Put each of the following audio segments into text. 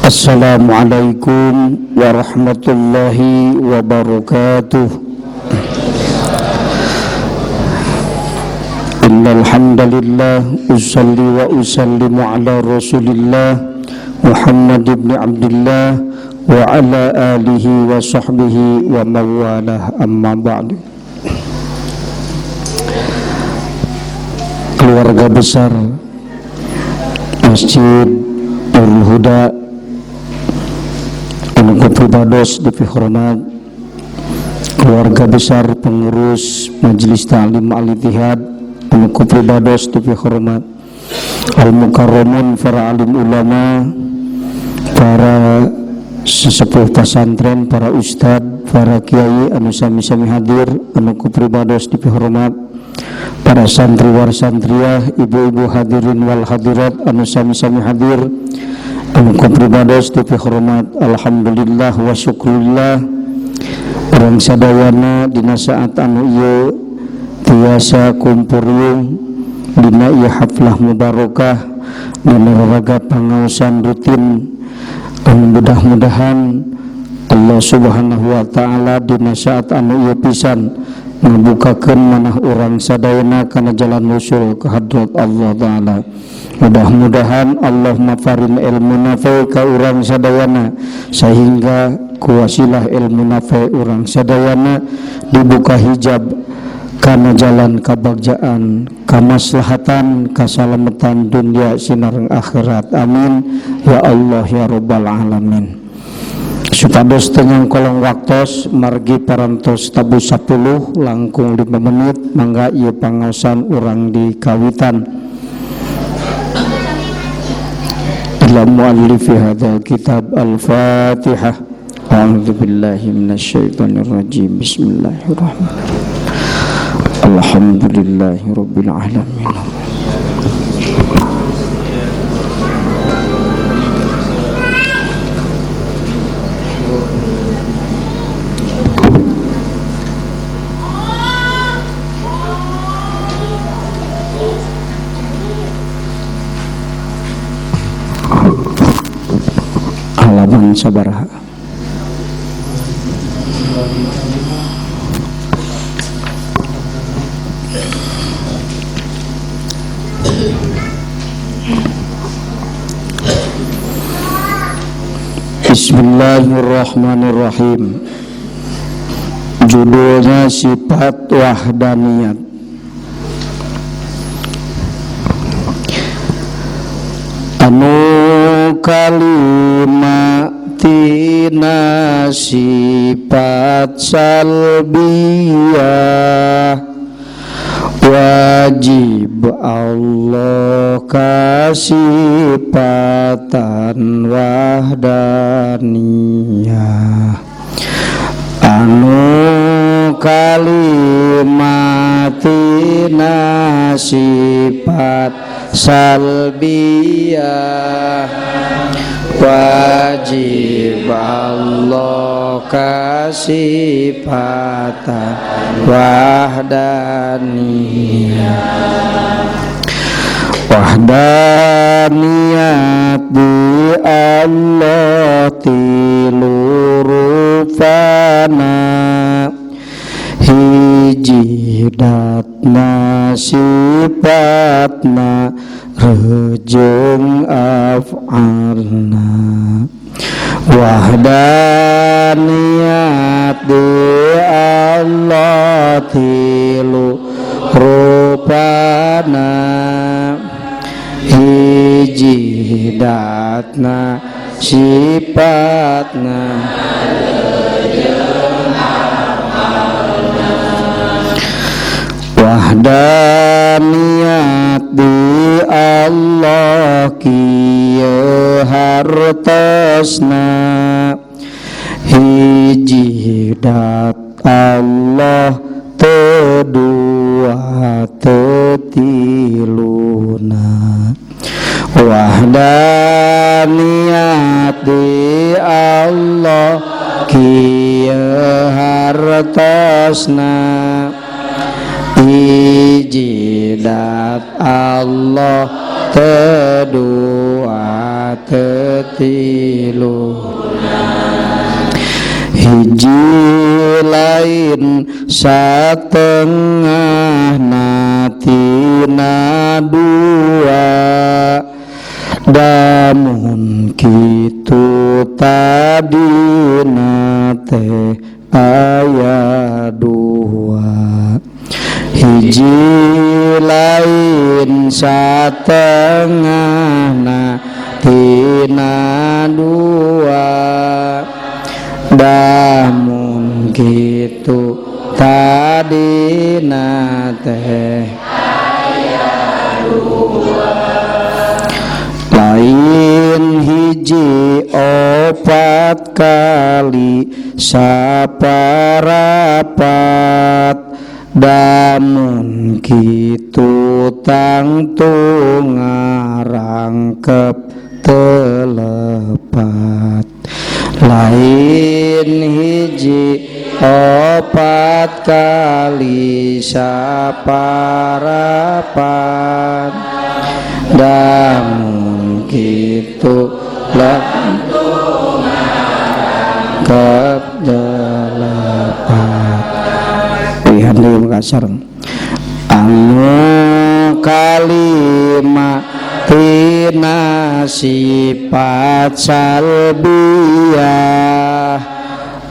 Assalamualaikum warahmatullahi wabarakatuh. Innal hamdalillah usalli wa usallimu ala Rasulillah Muhammad ibn Abdullah wa ala alihi wa sahbihi wa mawalah, amma ba'du. Keluarga besar Masjid Nurul Huda anu pribados dipihormat, keluarga besar pengurus Majelis Ta'lim Al-Ittihad anu pribados dipihormat, al-mukarramun para alim ulama, para sesepuh pesantren, para ustad, para kiai anu sami-sami hadir anu pribados dipihormat, para santri war santriah, ibu-ibu hadirin wal hadirat anu sami-sami hadir anu pribados dipihormat. Alhamdulillah wa syukurillah urang sadayana dina saat anu ieu tiasa kumpul dina ieu haflah mubarakah dina raraga pangaosan rutin anu mudah-mudahan Allah Subhanahu wa taala dina saat anu ieu pisan ngabukakeun manah urang sadayana kana jalan usul ke hadrat Allah taala. Mudah-mudahan Allah mafarin ilmu nafi ka urang sadayana sehingga kuwasilah ilmu nafi urang sadayana dibuka hijab kana jalan kabagjaan, kamaslahatan, kasalamatan dunia sinareng akhirat. Amin ya Allah ya rabbal alamin. Supados teu nyangkolong waktos margi parantos tabuh 10 langkung 5 menit, mangga ieu pangaosan urang di kawitan. Ila muallifi hadzal kitab al-Fatihah. A'udzu billahi minasyaitonir rajim. Bismillahirrahmanirrahim. Alhamdulillahi rabbil alamin. Halaman sabaraha? Bismillahirrahmanirrahim. Judulnya sifat wahdaniyat. Anu kalimat tina sifat salbiyah wajib Allah kasipatan wahdaniyah. Anu kalimat tina sifat salbiyah wajib Allah kasipatan wahdaniyah. Wahdaniyat di Allah tilu rupana, hiji datna sifatna rejeng af'alna. Wahdaniyat di Allah tilu rupana, hiji datna sifatna rejeng af'alna. Wahdaniyat di Allah kieu hartosna, hiji dat Allah teu dua teu tiluna. Wahdaniyat di Allah kieu hartosna, hiji dat Allah teu dua teu tiluna. tilu hiji lain satengah tina dua damun kitu tadina teh aya dua hiji lain satengah tina dua damun kitu tadina teh aya dua lain hiji opat kali saparapat damun kitu tangtu ngarangkep telepat lain hiji opat kali saparapat damun kitu tangtu ngarangkep telepat. Pilihan deui Makassar anu kalima tina sifat salbiyah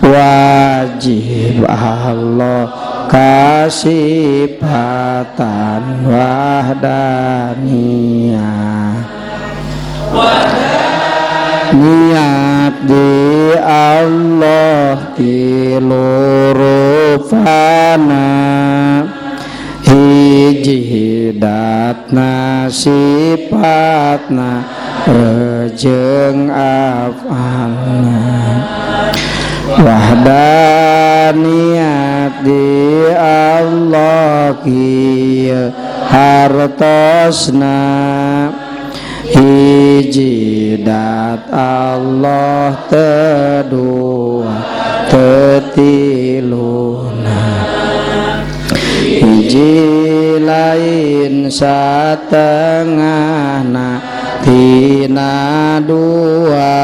wajib Allah kasipatan wahdaniyah niat di Allah tilu rupana hiji datna sifatna rejeng afalna wahdaniyat di Allah kieu hartosna hiji dat Allah tedua tetiluna hiji lain satengahna tina dua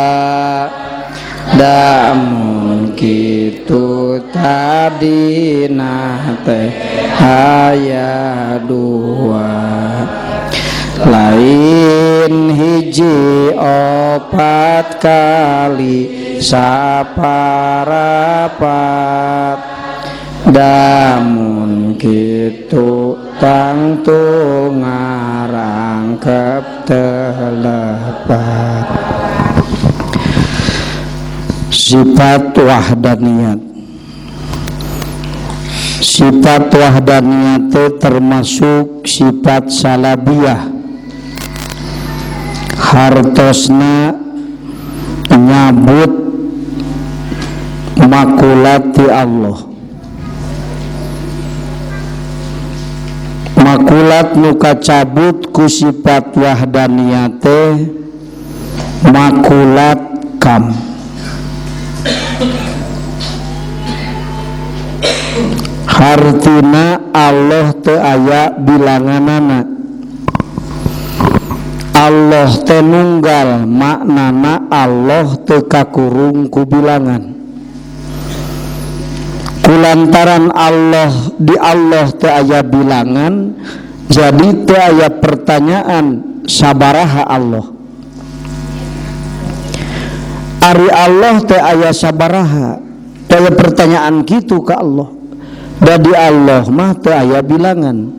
damun kitu tadina teh aya dua lain hiji opat kali saparapat damun kitu tangtu ngarangkep telepat. Sifat wahdaniyat. Sifat wahdaniyat termasuk sifat salabiyah. Hartosna nyabut makulati Allah. Makulat nu kacabut ku sifat wahdaniyate makulat kam. Hartina Allah teu aya bilanganana. Allah teh nunggal, maknana Allah teu kakurung ku bilangan. Kulantaran Allah di Allah teu aya bilangan, jadi teu aya pertanyaan sabaraha Allah. Ari Allah teu aya sabaraha, teu aya pertanyaan kitu ka Allah. Dadi Allah mah teu aya bilangan.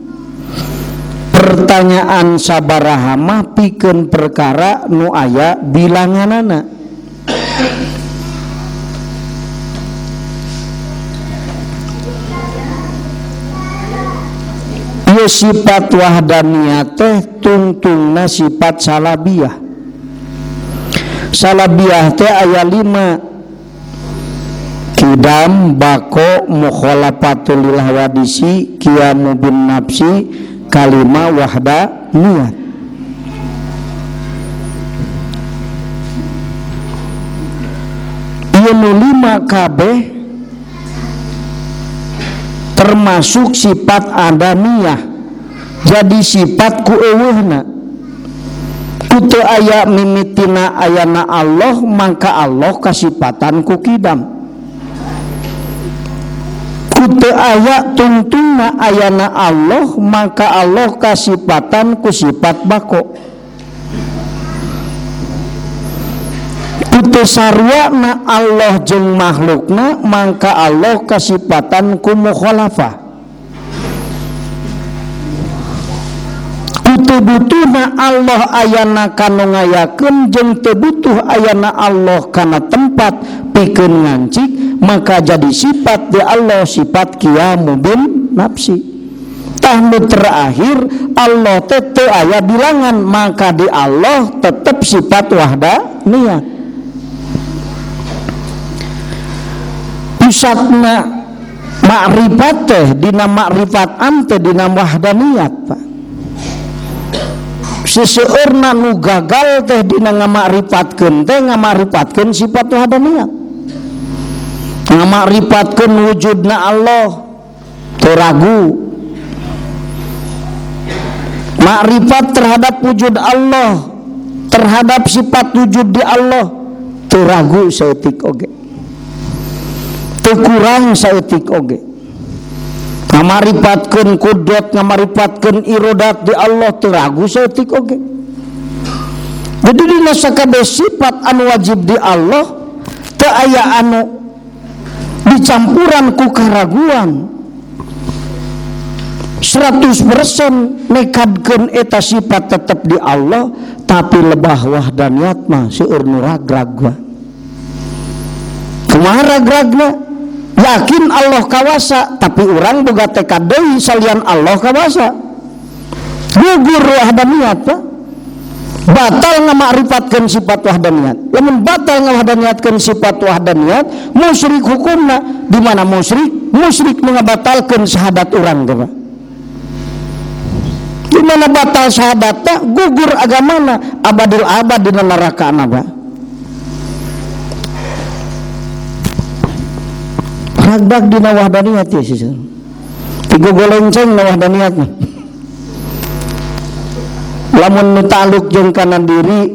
Pertanyaan sabaraha mah pikeun perkara nu aya bilanganana. Ieu sifat wahdaniyah teh tungtungna sifat salabiyah. Salabiyah teh aya 5. Kidam, bako, mukhalafatul lil hawadisi, qiyamu bin nafsi, kalima wahdaniyat. Ieu nu 5 kabeh termasuk sifat adamiyah. Jadi sifat ku eueuhna. Ku teu aya mimitina ayana Allah maka Allah kasipatan ku kidam. Ku teu aya tungtungna ayana Allah maka Allah kasipatan ku sifat bako. Ku teu sarwana Allah jeung makhlukna maka Allah kasipatan ku mukhalafah. Ku teu butuhna Allah ayana kanu ngayakeun jeung teu butuh ayana Allah kana tempat pikeun ngancik maka jadi sifat di Allah sifat qiyamu bin nafsi. Tah nu terakhir Allah teh teu aya bilangan maka di Allah tetep sifat wahdaniyah. Pusatna makrifat teh dina makrifat ante dina wahdaniyat Pak. Seseueurna nu gagal teh dina ngamakrifatkeun teh ngamakrifatkeun sifat wahdaniyat. Ngamakrifatkeun wujudna Allah teu ragu. Makrifat terhadap wujud Allah, terhadap sifat wujud di Allah teu ragu saeutik oge. Teu kurang saeutik oge. Ngamaripatkeun kudrat, ngamaripatkeun irodat di Allah teu ragu saeutik oge. Jadi dina sakabeh sifat anu wajib di Allah teu aya anu dicampuran ku karaguan. 100% nekadkeun eta sifat tetep di Allah tapi lebah wahdaniyat mah seueur nu ragrag mah. Kumaha ragragna? Yakin Allah kawasa tapi urang boga tekad deui salian Allah kawasa. Gugur wahdaniyat Pak. Batal ngamakrifatkeun sifat wahdaniyat. Lamun batal ngawahdaniyatkeun sifat wahdaniyat, musyrik hukumna. Di mana musyrik? Musyrik ngabatalkeun syahadat urang teh Pak. Di mana batal syahadatna gugur agamana abadil abad dina nerakana Pak. Ragdag dina wahdaniyat ya sih. Tiga golenceng na wahdaniyat mah. Lamun nu ta'aluk jeung kana diri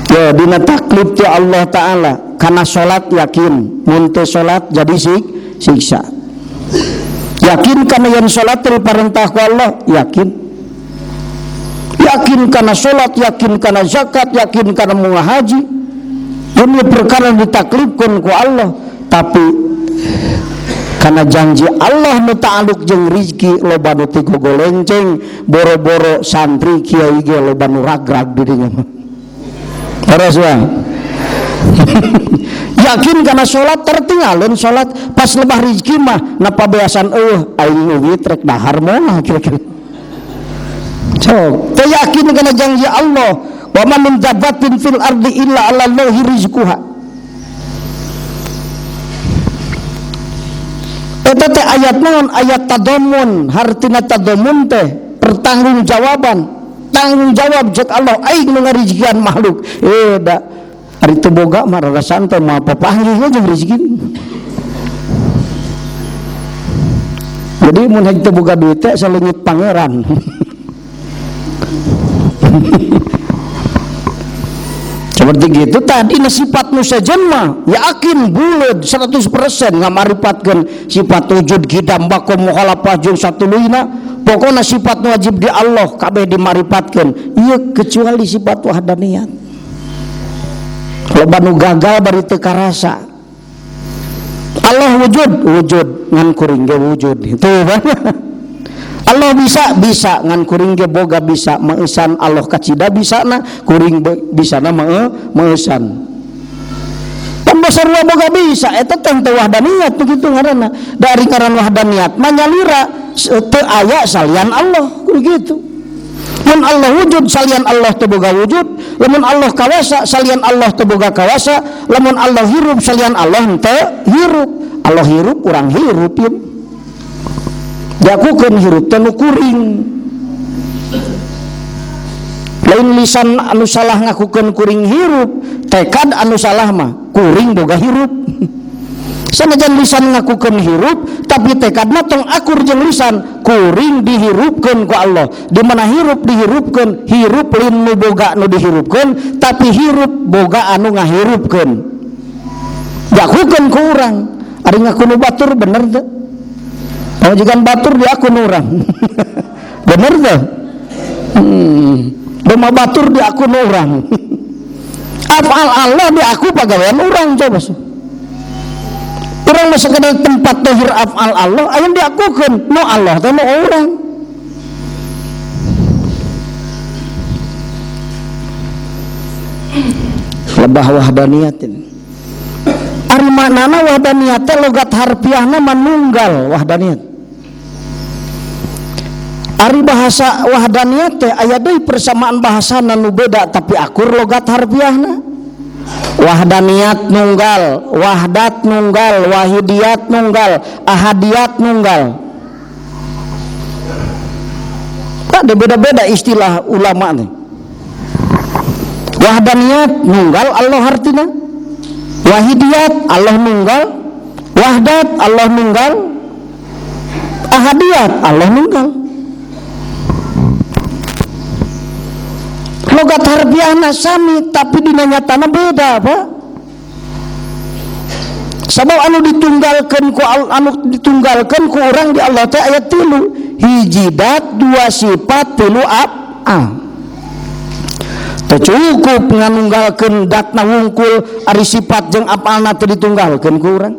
ya dina taklif ti Allah Ta'ala kana salat yakin mun teu salat jadi siksa. Yakin kana yen salat diparentah ku Allah yakin. Yakin kana salat, yakin kana zakat, yakin kana munga haji. Ini perkara ditaklifkeun ku Allah tapi karena janji Allah nu ta'aluk jeung rizki loba nu tigo golenceng boro-boro santri kiai ge loba nu ragrag dirinya mah. Terus ya. Yakin karena salat tertinggalin salat pas lebah rizki mah napa beasan eueuh aing euwit rek dahar moal kira-kira. Sok teu yakin karena janji Allah wa ma min dabbatin fil ardi illa 'ala Allahi rizquha. Eta teh ayat naon? Ayat tadamun. Hartina tadamun teh pertanggungjawaban. Tanggung jawab cek Allah aing nu ngarizkian makhluk. Da ari teu boga mah rada santai mah papanggih jeung rezeki. Jadi mun hek teu boga duit teh saleungit pangeran. Seperti gitu tadi sifat nu sejen mah yakin buleud 100% ngamaripatkeun sifat wujud kidam bako mukhalafah jeung satuluyna pokona sifat nu wajib di Allah kabeh dimaripatkeun ieu kecuali sifat wahdaniyat. Loba nu gagal bari teu karasa. Allah wujud wujud ngan kuring ge wujud itu. Allah bisa bisa ngan kuring ge boga bisa maesan Allah kacida bisa na kuring bisa na maesan. Pan sarua boga bisa eta teh teu wahdaniyat begitu ngaranna. Dari ngaran wahdaniyat mah nyalira teu aya salian Allah begitu. Mun Allah wujud salian Allah teu boga wujud, lamun Allah kawasa salian Allah teu boga kawasa, lamun Allah hirup salian Allah teu hirup. Allah hirup urang hirup ieu. Diakukeun hirup teh nu kuring. Lain lisan anu salah ngakukeun kuring hirup, tekad anu salah mah kuring boga hirup. Sanajan lisan ngakukeun hirup tapi tekadna tong akur jeung lisan, kuring dihirupkeun ku Allah. Di mana hirup dihirupkeun, hirup lain nu boga nu dihirupkeun, tapi hirup boga anu ngahirupkeun. Diakukeun ku urang. Ari ngaku nu batur bener teu? Pamajikan batur diaku nu urang. Bener teu? Doma batur diaku nu urang. Afal Allah diaku pagawean urang coba. Urang mah sakadar tempat tohir afal Allah aya diakukeun nu Allah teh nu urang. Lebah wahdaniyatin. Ari maknana wahdaniyat teh logat harfiahna manunggal wahdaniyat. Ari bahasa wahdaniyat teh aya deui persamaan bahasana nu beda tapi akur logat harfiahna. Wahdaniyat nunggal, wahdat nunggal, wahidiyat nunggal, ahadiyat nunggal. Ada beda-beda istilah ulama nih. Wahdaniyat nunggal Allah artina, wahidiyat Allah nunggal, wahdat Allah nunggal, ahadiyat Allah nunggal. Logat harfiahna sami tapi dina nyatana beda, Pak. Sabab anu ditunggalkeun ku anu ditunggalkeun ku urang di Allah teh aya tilu, hiji dat, dua sifat, tilu af'al. Teu cukup nganunggalkeun datna wungkul ari sifat jeung af'alna teu ditunggalkeun ku urang.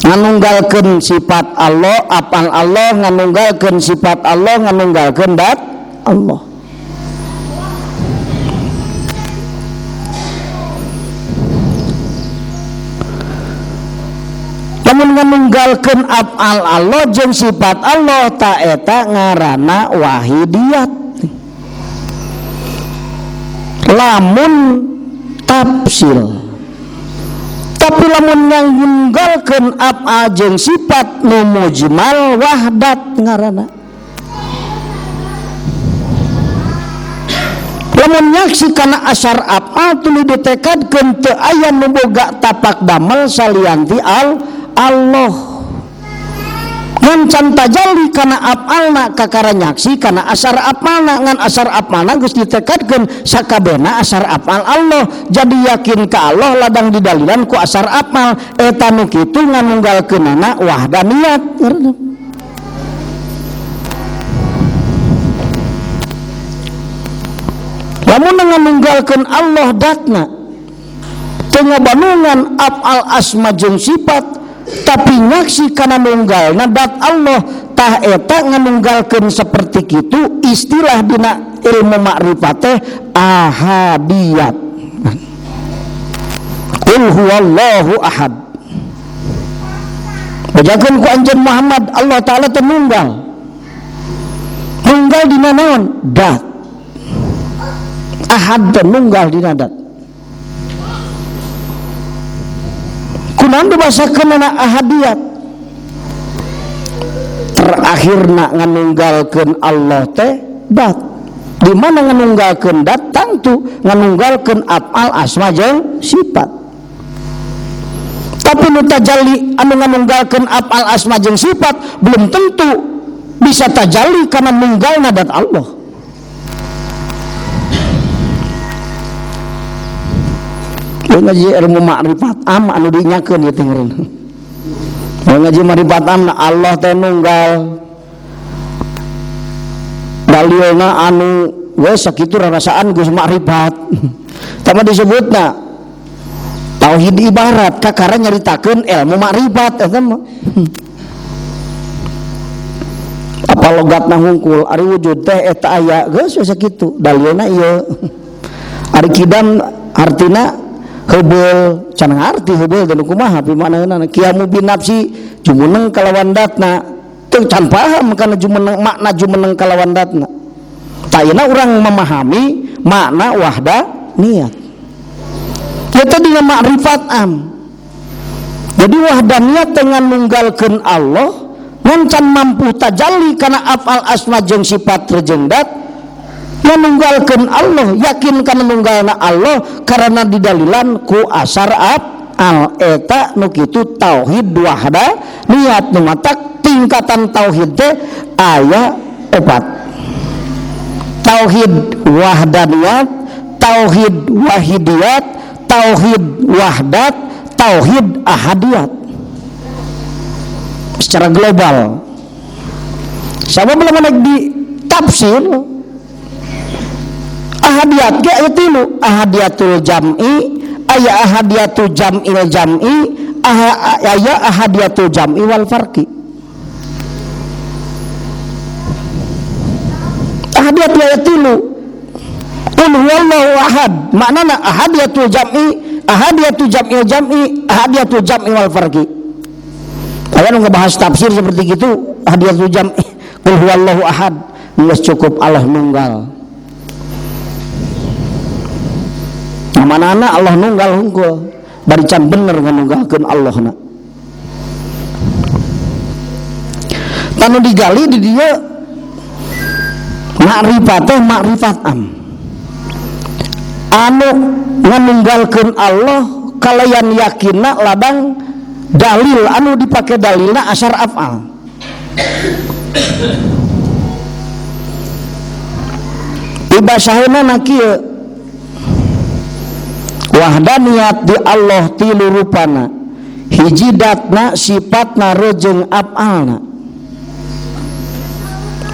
Nganunggalkeun sifat Allah, af'al Allah, nganunggalkeun sifat Allah, nganunggalkeun dat Allah. Lamun nganunggalkeun af'al Allah jeung sifat Allah ta eta ngaranna wahidiyat. Lamun tafsil. Tapi lamun nganunggalkeun af'al jeung sifat nu mujmal wahdat ngaranna. Lamun nyaksi kana asar af'al tuluy ditekadkeun teu aya nu boga tapak damel salianti Allah. Ngan can tajalli kana af'alna kakara nyaksi kana asar af'alna, ngan asar af'alna geus ditekadkeun sakabehna asar af'al Allah. Jadi yakin ka Allah ladang didalilan ku asar af'al eta nu kitu nganunggalkeunana wahdaniyat. Lamun nganunggalkeun Allah datna teu ngabanungan af'al asma jeung sifat tapi nyaksi kana nunggalna dat Allah tah eta nganunggalkeun saperti kitu istilah dina ilmu makrifat teh ahadiyat. Qul huwallahu ahad. Bejakeun ku anjeun Muhammad Allah Ta'ala teh nunggal. Nunggal dina naon? Dat. Ahad teh nunggal dina dat. Kunaon dibasakeunana ahadiyat? Terakhirna nganunggalkeun Allah teh dat. Di mana nganunggalkeun dat tangtu nganunggalkeun af'al asma jeung sifat. Tapi nu tajalli anu nganunggalkeun af'al asma jeung sifat belum tentu bisa tajalli karena nunggalna dat Allah. Ngaji ilmu makrifat am anu dinyakeun ieu teh ngaranna. Ngaji makrifat am Allah teh nunggal. Dalilna anu we sakitu rarasaan geus makrifat. Tama disebutna tauhid ibarat kakara nyaritakeun ilmu makrifat eta mah. Apa logatna hungkul ari wujud teh eta aya geus we sakitu dalilna ieu. Ari kidam artina heubeul can ngarti heubeul teh kumaha pimaknaeunana kiamu binafsi jumeneng kalawan datna teu can paham kana jumeneng makna jumeneng kalawan datna. Tayana urang memahami makna wahdaniyat. Eta dina makrifat am. Jadi wahdaniyat teh nganunggalkeun Allah ngan can mampu tajalli kana afal asma jeung sifat jeung dat. Menunggalkan Allah, yakin kana nunggalna Allah karena didalilan ku asar af'al. af'al eta nu kitu tauhid wahdaniyat. Nu matak tingkatan tauhid teh aya opat. Tauhid wahdaniyat, tauhid wahidiyat, tauhid wahdat, tauhid ahadiyat. Secara global. Sama belum ada di tafsir ahadiyat ge aya tilu, ahadiyatul jam'i, aya ahadiyatul jam'il jam'i, aya ahadiyatul jam'i wal farqi. Ahadiyat aya tilu. Qul huwallahu ahad, maknana ahadiyatul jam'i, ahadiyatul jam'il jam'i, ahadiyatul jam'i wal farqi. Aya nu ngebahas tafsir seperti gitu, ahadiyatul jam'i, qul huwallahu ahad, geus cukup Allah nunggal. Manana Allah nunggal hungkul, bari can bener nganunggalkeun Allahna. Tanu digali di dieu makrifat teh makrifat am. Anu nganunggalkeun Allah kalayan yakinna ladang dalil anu dipake dalilna asar af'al. Ibasahna kieu wahdaniyat di Allah tilu rupana, hiji datna, sifatna, rejeung af'alna.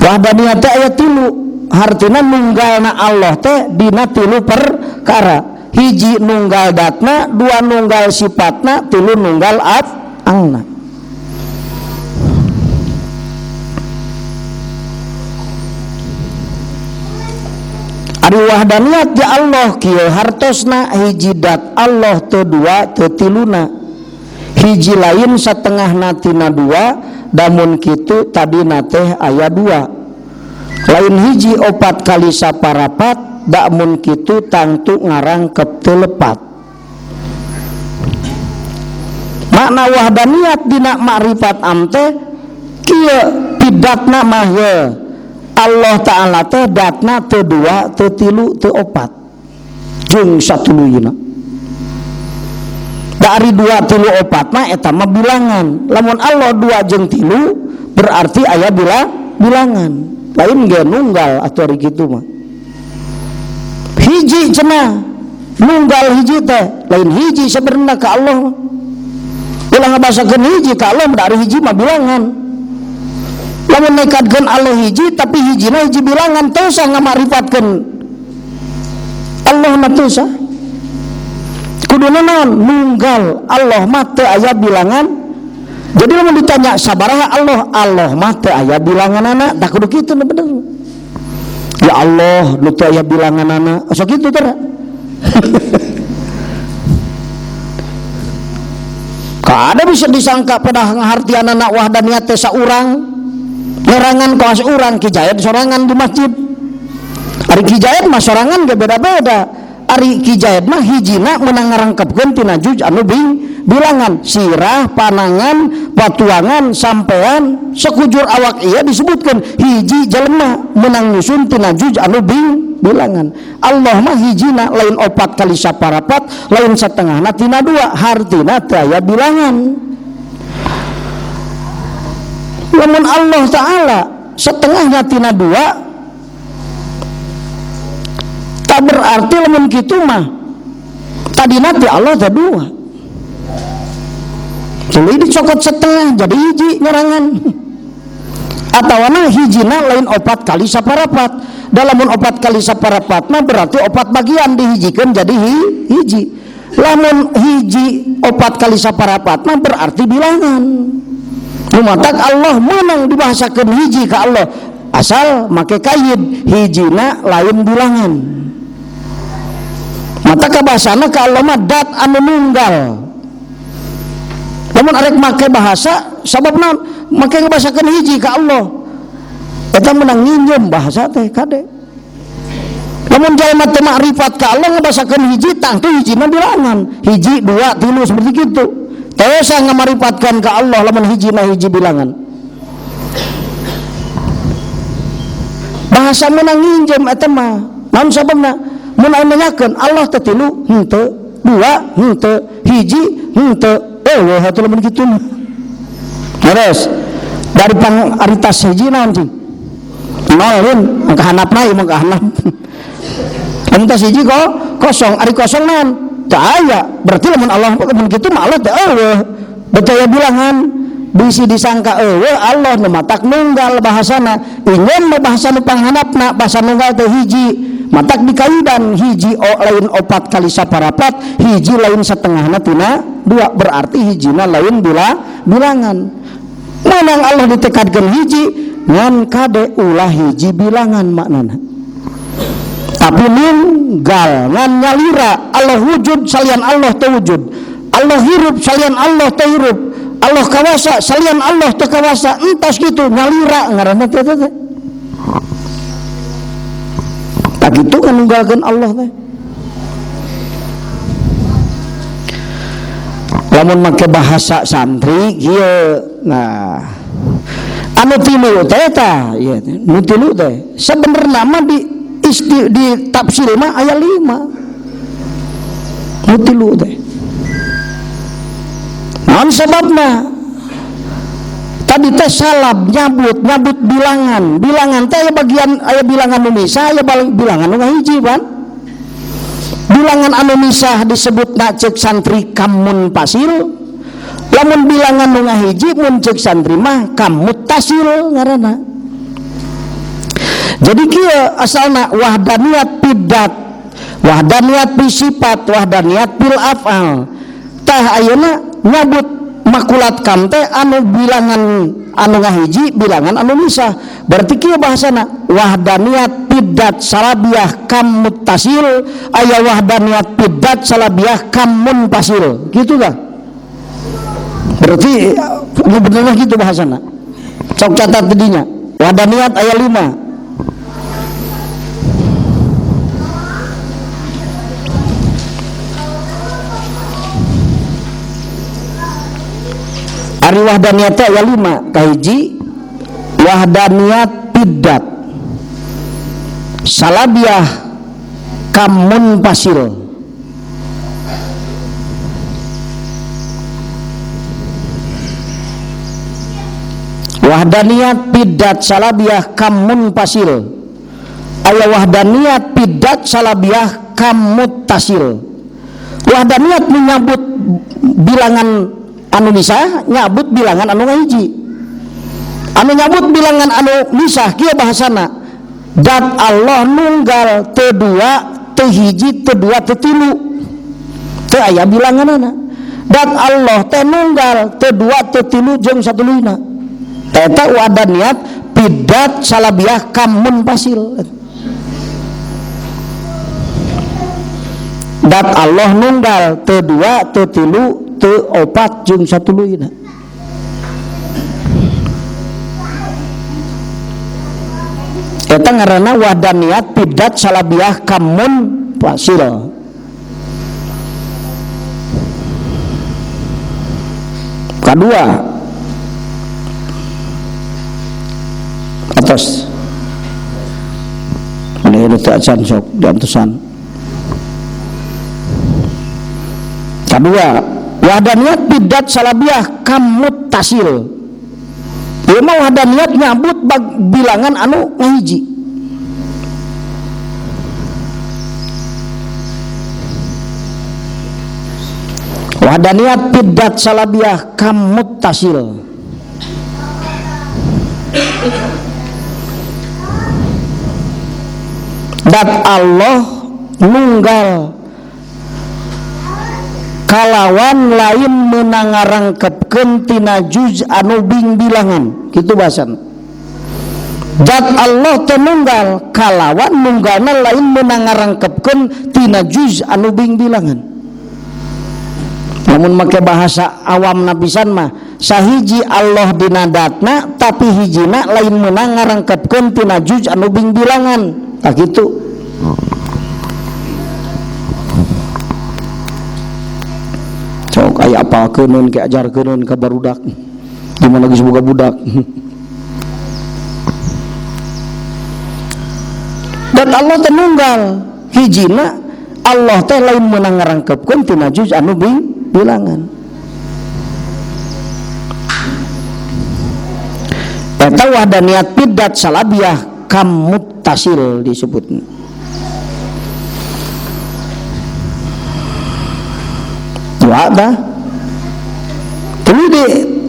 Wahdaniyat teh aya tilu, hartina nunggalna Allah teh dina tilu perkara. Hiji nunggal datna, dua nunggal sifatna, tilu nunggal af'alna. Ari wahdaniyat di Allah kieu hartosna, hiji dat Allah teu dua teu tiluna, hiji lain satengahna tina dua, damun kitu tadina teh aya dua, lain hiji opat kali saparapat, damun kitu tangtu ngarangkep teu lepat. Makna wahdaniyat dina makrifat am teh kieu pidatna mah ye Allah Ta'ala teh datna teu dua, teu tilu, teu opat, jeung satuluyna. Dari dua tilu opat mah eta mah bilangan. Lamun Allah dua jeung tilu berarti aya bilangan. Lain ge nunggal atuh ari kitu mah. Hiji cenah nunggal hiji teh lain hiji sabenerna ka Allah mah. Ulah ngabasakeun hiji ka Allah dari hiji mah bilangan. Lamun nekadkeun Allah hiji tapi hijina hiji bilangan teu usah ngamarifatkeun Allah mah teu usah. Kuduna naon nunggal Allah mah teu aya bilangan. Jadi lamun ditanya sabaraha Allah, Allah mah teu aya bilanganana, tah kudu kitu nu bener. Ya Allah nu teu aya bilanganana, sok kitu teh. Kada bisa disangka pada ngahartianana wahdaniyat teh saurang. Nyerangan kawas urang Ki Jaid sorangan di masjid. Ari Ki Jaid mah sorangan ge beda-beda. Ari Ki Jaid mah hijina meunang ngarangkepkeun tina juj anu bilangan sirah, panangan, patuangan, sampean, sekujur awak ieu disebutkeun hiji jelema meunang nyusun tina juj anu bilangan. Allah mah hijina lain opat kali saparapat, lain satengahna tina dua, hartina teu aya bilangan. Lamun Allah Ta'ala setengahna tina dua, tak berarti lamun kitu mah tadina ti Allah teh dua, tuluy dicokot setengah jadi hiji nyerangan. Atawana hijina lain opat kali saparapat, dalamun opat kali saparapat mah berarti opat bagian dihijikeun jadi hiji. Lamun hiji opat kali saparapat mah berarti bilangan. Lumatak Allah menang dibahasakan hiji ke Allah asal make kaid hijina lain bilangan. Mata kabahasana ke Allah mah dat anu nunggal. Lamun arek make bahasa sabab naon make ngabahasakeun hiji ka Allah eta menang nginjem bahasa teh kade. Lamun jalma teu makrifat ka Allah ngabahasakeun hiji tangtu hijina bilangan, hiji dua tilu seperti kitu. Teu usah ngamarifatkan ka Allah lamun hijina hiji bilangan. Bahasa menang nginjem eta mah. Naon sababna? Mun aya nanyakeun Allah teh tilu henteu, dua henteu, hiji henteu, eueuh atuh lamun kitu mah. Terus dari pang ari tas hiji naon cing? Nol lin, angka handapna ieu mah ka handap. Lamun tas hiji kok kosong, ari kosong naon? Teu aya. Berarti lamun Allah lamun kitu mah Allah teh eueuh. Betaya bilangan bisi disangka eueuh Allah nu matak nunggal bahasana. Inyeun mah bahasa nu panghandapna, bahasa nunggal teh hiji. Matak dikaidan hiji o lain opat kali saparapat, hiji lain setengahna tina dua, berarti hijina lain bilangan. Menang Allah ditekadkeun hiji ngan kade ulah hiji bilangan maknana. Tapi nunggal ngan nyalira Allah wujud salian Allah teu wujud, Allah hirup salian Allah teu hirup, Allah kawasa salian Allah teu kawasa, entos kitu nyalira ngaranna teh teh. Tak kitu kan nunggalkeun Allah teh. Lamun make bahasa santri kieu, nah anu tilu teh tah, ieu nu tilu teh sebenarna mah di isti di tafsir mah aya 5. Nu tilu teh. Naon sebabna? Tadi teh salab nyabut bilangan. Bilangan teh aya bagian aya bilangan nu misah, aya bilangan nu ngahiji pan. Bilangan anu misah disebutna ceuk santri kamun pasil. Lamun bilangan nu ngahiji mun ceuk santri mah kamutasil ngaranna. Jadi kieu asalna wahdaniyat pidat, wahdaniyat fi sifat, wahdaniyat fil af'al. Tah ayeuna nyabut makulat kam teh anu bilangan anu ngahiji, bilangan anu misah. Berarti kieu bahasana wahdaniyat pidat salabiah kam muttasil, aya wahdaniyat pidat salabiah kam munfasil. Gitu tah. Berarti bener gitu bahasana. Sok catat didinya. Wahdaniyat aya 5. Ari wahdaniyat teh aya 5. Kahiji wahdaniyat pidat salabiah kamun pasil. Wahdaniyat pidat salabiah kamun pasil. Aya wahdaniyat pidat salabiah kamutasil. Wahdaniyat menyambut bilangan anu misah, nyabut bilangan anu ngahiji. Anu nyabut bilangan anu misah kieu bahasana dat Allah nunggal teu dua teu hiji teu dua teu tilu, teu aya bilanganana. Dat Allah teh nunggal teu dua teu tilu jeung satuluyna. Eta wadaniyat pidat salabiah kamun pasil. Dat Allah nunggal teu dua teu tilu teu opat jeung satuluyna. Eta ngaranna wahdaniyat pidat salabiah kamun pasil. Kedua atas mana teu acan sok diantosan. Kedua wahdaniyat pidat salabiah kamutasil. Ieu mah wahdaniyat nyabut bilangan anu ngahiji. Wahdaniyat pidat salabiah kamutasil. Dat Allah nunggal kalawan lain menang ngarangkepkeun tina juz anu bing bilangan, kitu bahasan. Dat Allah teh nunggal kalawan nunggalna lain menang ngarangkepkeun tina juz anu bing bilangan. Namun make bahasa awam nabisan mah sahiji Allah dina datna tapi hijina lain menang ngarangkepkeun tina juz anu bing bilangan. Tah kitu. Sok aya apalkeuneun ke ajarkeuneun ka barudak. Di mana geus boga budak. Dan Allah teh nunggal hijina Allah teh lain meunang ngarangkepkeun tina juz anu bilangan. Eta wahdaniyat pidat salabiah kam muttasil disebutna. Dua dah. Tuluy di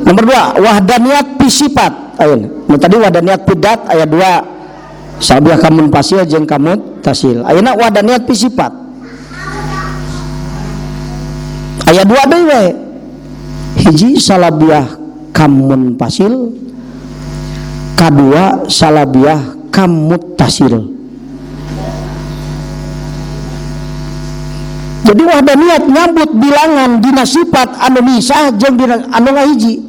nomor 2 wahdaniyat pi sifat. Ayeuna nu tadi wahdaniyat pidat aya 2 salabiah kamun fasil jeung kamut tasil. Ayeuna wahdaniyat pi sifat. Aya 2 deui we. Hiji salabiah kamun fasil, kadua salabiah kamut tasil. Jadi wahdaniyat nyambut bilangan dina sifat anu misah jeung dina anu ngahiji.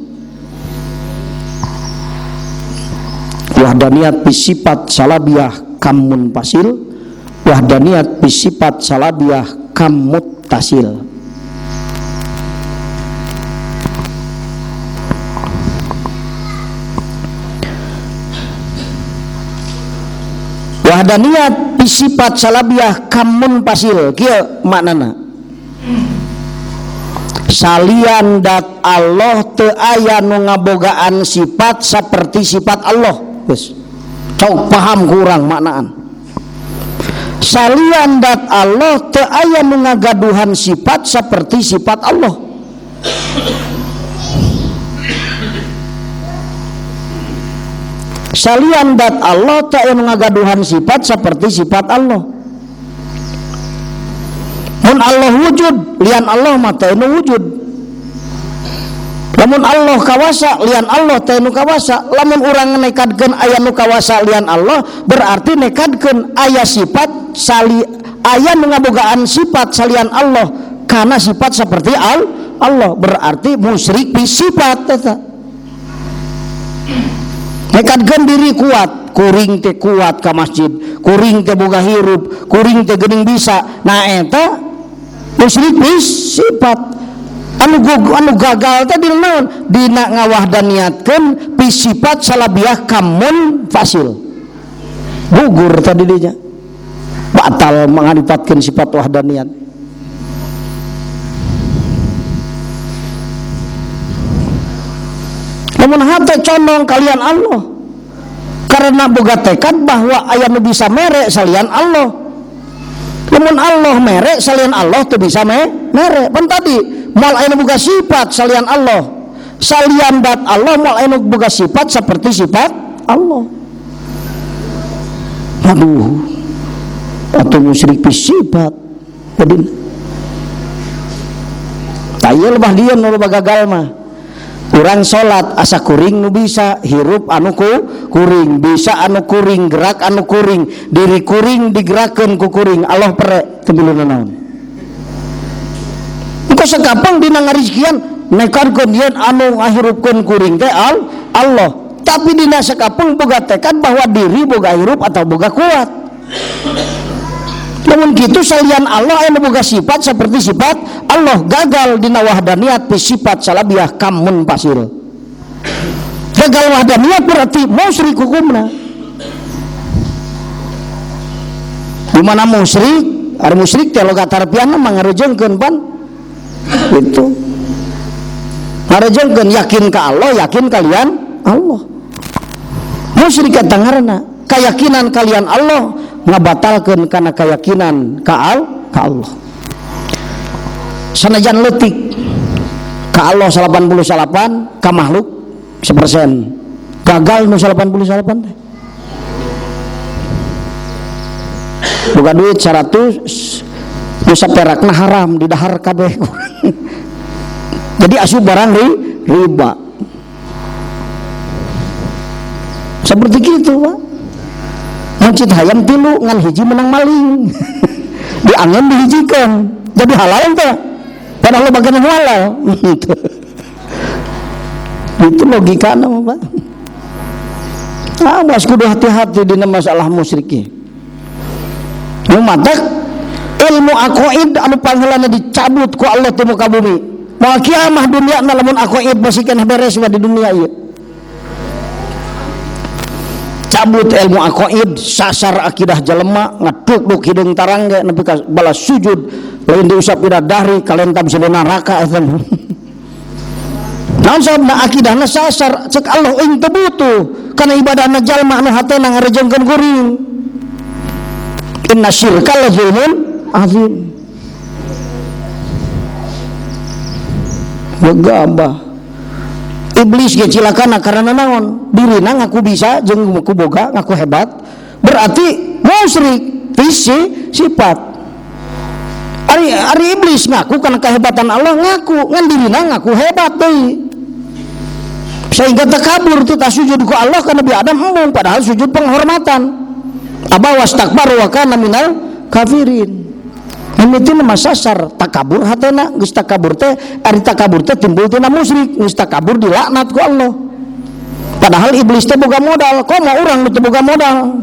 Wahdaniyat bi sifat salabiah kamun fasil, wahdaniyat bi sifat salabiah kamut tasil. Wahdaniyat bi sifat salabiah kamun fasil kieu maknana. Salian dat Allah teu aya nu ngabogaan sifat saperti sifat Allah. Geus cok paham kurang maknaan. Salian dat Allah teu aya nu ngagaduhan sifat saperti sifat Allah. Salian dat Allah teu aya nu ngagaduhan sifat seperti sifat Allah. Mun Allah wujud, lian Allah mah teu nu wujud. Lamun Allah kawasa, lian Allah teu nu kawasa. Lamun urang nekadkeun aya nu kawasa lian Allah, berarti nekadkeun aya sifat sali aya nu ngabogaan sifat salian Allah karena sifat seperti Allah, berarti musyrik bi sifat eta. Nekadkeun diri kuat, kuring teh kuat ka masjid, kuring teh boga hirup, kuring teh geuning bisa. Nah eta musyrik bi sifat. Anu gagal teh dina naon? Dina ngawahdaniatkeun bi sifat salabiah kamun fasil. Gugur tadi dinya. Batal mangaripatkeun sifat wahdaniyat. Lamun hate condong kalian Allah karena boga tekad bahwa aya nu bisa mere salian Allah. Lamun Allah mere salian Allah teu bisa mere. Pan tadi moal aya nu boga sifat salian Allah. Salian dat Allah moal aya nu boga sifat seperti sifat Allah. Aduh, atuh musyrik bi sifat. Jadi tah ieu lebah dieu nu loba gagal mah. Urang salat asa kuring nu bisa hirup anu kuring, bisa anu kuring, gerak anu kuring, diri kuring digerakkeun ku kuring, Allah pere teu milu naon. Engko sakapeung dina ngarizkian nekadkeun yen anu ngahirupkeun kuring teh Allah, tapi dina sakapeung boga tekad bahwa diri boga hirup atau boga kuat. Namun kitu salian Allah aya boga sifat seperti sifat Allah, gagal dina wahdaniyat bi sifat salabiah kamun fasil. Gagal wahdaniyat berarti musyrik hukumna. Di mana musyrik? Ari musyrik teh logat harfiahna mah ngarujengkeun pan. Itu. Ngarujengkeun yakin ka Allah, yakin kalian Allah. Musyrik eta ngaranna keyakinan kalian Allah ngabatalkeun kana keyakinan ka Allah. Sanajan leutik ka Allah 88, ka makhluk 1%. Gagal nu 88 teh. Boga duit 100, nu saperakna haram didahar kabeh. Jadi asup barang riba. Seperti gitu, Pak. Mencit hayam tilu ngan hiji menang maling. Diangen dihijikeun. Jadi halal teh. Padahal lo bagian halal. Itu logikana mah, Pak. Ah, mas kudu hati-hati dina masalah musyrik. Nu matak ilmu aqaid anu pangheulana dicabut ku Allah ti muka bumi. Moal kiamah dunia na lamun aqaid masih keneh beres mah di dunia ieu. Dicabut ilmu aqaid, sasar akidah jelema, ngaduk-duk hideung tarang ge nepi ka balas sujud, lain diusap bidadari kalentam sieun neraka eta. Naon sababna akidahna sasar, cek Allah euy teu butuh kana ibadahna jalma anu hatena ngarejengkeun kuring. Inna syirka la zulmun azim. Gegabah. Iblis ge cilakana karena naon? Dirina ngaku bisa jeung ngaku boga, ngaku hebat. Berarti musyrik visi sifat. Ari iblis ngaku karena kehebatan Allah ngaku, ngan dirina ngaku hebat deui. Sehingga takabur teu sujud ku Allah ka Nabi Adam embung padahal sujud penghormatan. Aba wastakbaru wa kana minal kafirin. Mimiti mah sasar takabur hatena geus takabur teh ari takabur teh timbul tina musyrik geus takabur dilaknat ku Allah. Padahal iblis teh boga modal, komo urang nu teu boga modal.